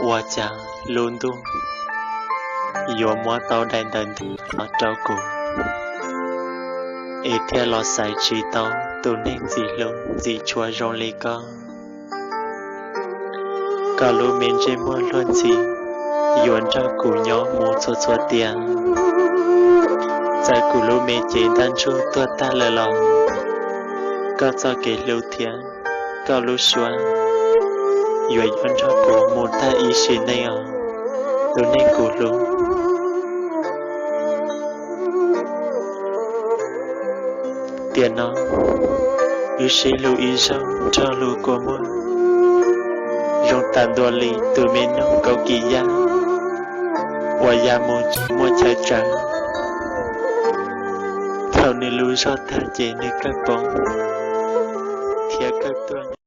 Ua cas lub ntuj yuav muab tau daim ntawv ntawd los rau kuv, es thiaj los xaiv tsis tau tus neeg ntxim hlub ntxim tshua zoo li koj. Koj lub me ntsej muag luag ntxhi yuav nrog kuv nyob mus txhua txhua tiam. Txawm kuv lub me cev ntaj ntsug tuag tag lawm los koj txoj kev hlub thiab koj lub suab yuav yuav nrog kuv mus tag ib sim neej os, tus neeg kuv hlub. Tiam no wb sib hlub ib zaug nrog lub kua muag, zoo tam ntua li tus me noog kaum kis yaj uas ya mus tsis muaj chaw tsaws. Thaum nws lub zog tag ces nws kawg poob thiab kawg tuag.